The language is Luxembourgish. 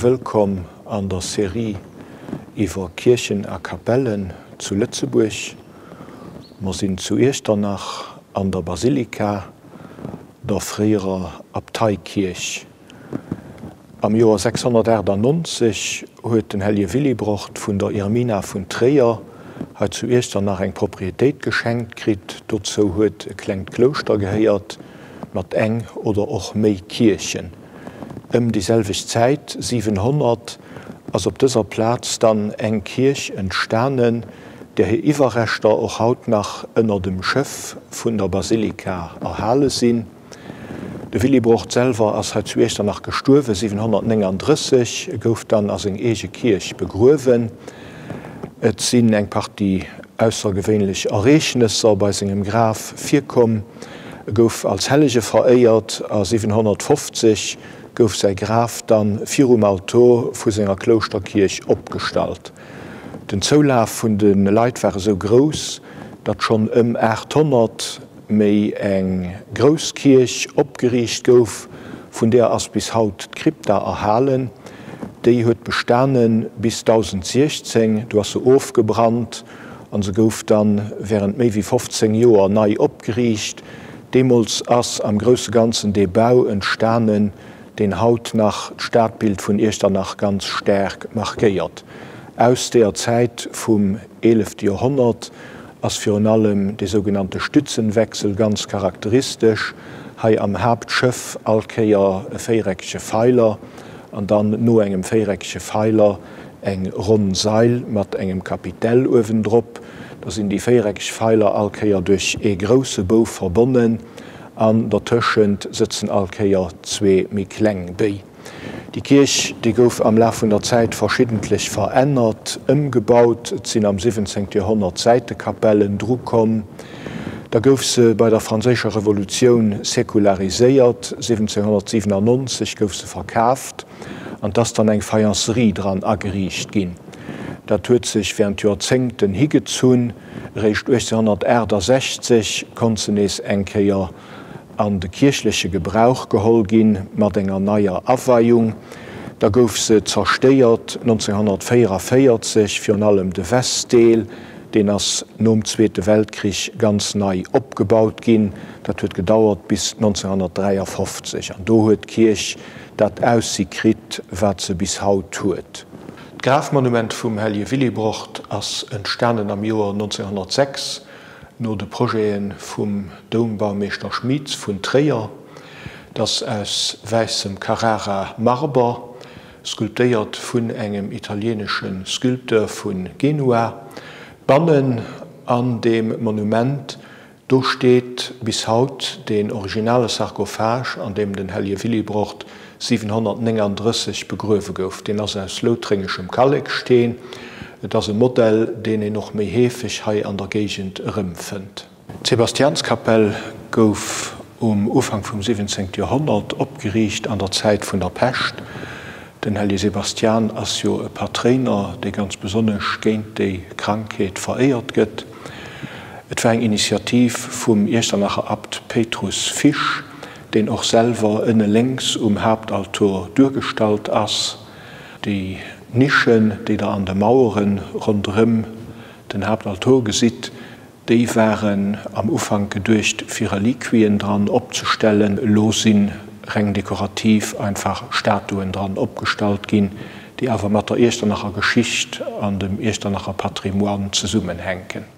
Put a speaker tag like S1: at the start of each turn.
S1: Wëllkomm an der Serie iwwer Kierchen a Kapellen zu Lëtzebuerg. Mer sinn zu Iechternach an der Basilika, der fréierer Abteikierch. Am Joer 698 huet den Hellje Willibrord vun der Irmina vun Tréier hei zu Iechternach eng Proprietéit geschenkt kritt. Dozou huet e klengt Klouschter gehéiert, mat eng oder och méi Kierchen. Ëm déi selwecht Zäit, 700, ass op dëser Plaz dann eng Kierch entstanen, där hir Iwwerreschter och haut nach ënner dem Schëff vun der Basilika erhale sinn. De Willibrord selwer ass hei zu Iechternach gestuerwen, 739, e gouf dann a seng eege Kierch begruewen. Et sinn eng Partie aussergewéinlech Ereegnesser bei sengem Graf virkomm. E gouf als Hellege veréiert a 750 gouf säi Graf dann virum Altor vu senger Klouschterkierch opgestallt. Den Zoulaf vun de Leit war esou grouss, datt schonn ëm 800 méi eng grouss Kierch opgeriicht gouf, vun deeër ass bis haut d'Krypta erhalen. Déi huet bestane bis 1016, du ass se ofgebrannt an se gouf dann während méi wéi 15 Joer nei opgeriicht. Deemools ass am grousse Ganzen dee Bau entstanen, deen haut nach d'Stadbild vun Iechternach ganz staark markéiert. Aus deeër Zäit vum eelefte Joerhonnert ass virun allem dee sougenannte Stützenwechsel ganz charakteristesch, hei am Haaptschëff all Kéier e véiereckege Feiler an dann no engem véiereckege Feiler eng ronn Sail mat engem Kapitell uewendrop. Da sinn déi véiereckeg Feiler all Kéier duerch ee grousse Bou verbonnen an dertëschent sëtzen all Kéier zwee méi kleng Béi. Déi Kierch, déi gouf am Laf vun der Zäit verschiddentlech verännert, ëmgebaut. Et sinn am 17. Joerhonnert Säitekapellen drukomm. Da gouf se bei der Franséischer Revolutioun säkulariséiert. 1797 gouf se verkaaft an 't ass dann eng Faïencerie dran ageriicht ginn. Dat huet sech während Joerzéngten higezunn. Eréischt 1868 konnt se nees eng Kéier an de kierchleche Gebrauch geholl ginn, mat enger neier Aweiung. Da gouf se zerstéiert 1944, virun allem de Westdeel, deen ass nom Zweete Weltkrich ganz nei opgebaut ginn. Dat huet gedauert bis 1953 an do huet d'Kierch dat Aussi kritt, wat se bis haut huet. D'Grafmonument vum Hellje Willibrord ass entstanen am Joer 1906 No de Projete vum Doumbaumeeschter Schmieds vun Tréier, 't ass aus wäissem Carrara Marber, sculptéiert vun engem italienesche Sculpteur vu Genua. Bannen an deem Monument, do steet bis haut deen originale Sarkophag, an deem den Hellje Willibrord 739 begruewe gouf. Deen ass aus loutréngeschem Kalleksteen. Et ass e Modell, deen een och méi heefeg hei an der Géigend erëmfënnt. D'Sebastianskapell gouf um Ufank vum 17. Joerhonnert opgeriicht, an der Zäit vun der Pescht. Den Hellje Sebastian ass jo e Patréiner, dee ganz besonnesch géint déi Krankheet veréiert gëtt. Et war eng Initiativ vum Iechternacher Abt Péitrus Fisch, deen och selwer ënne lénks um Haaptaltor duergestallt ass. Déi Nischen, déi der an de Mauere ronderëm den Haaptaltor gesitt, déi waren am Ufank geduecht fir Reliquien dran opzestellen. Elo si reng dekorativ einfach Statuen dran opgestallt ginn, déi awer mat der Iechternacher Geschicht an dem Iechternacher Patrimoine zesummenhänken.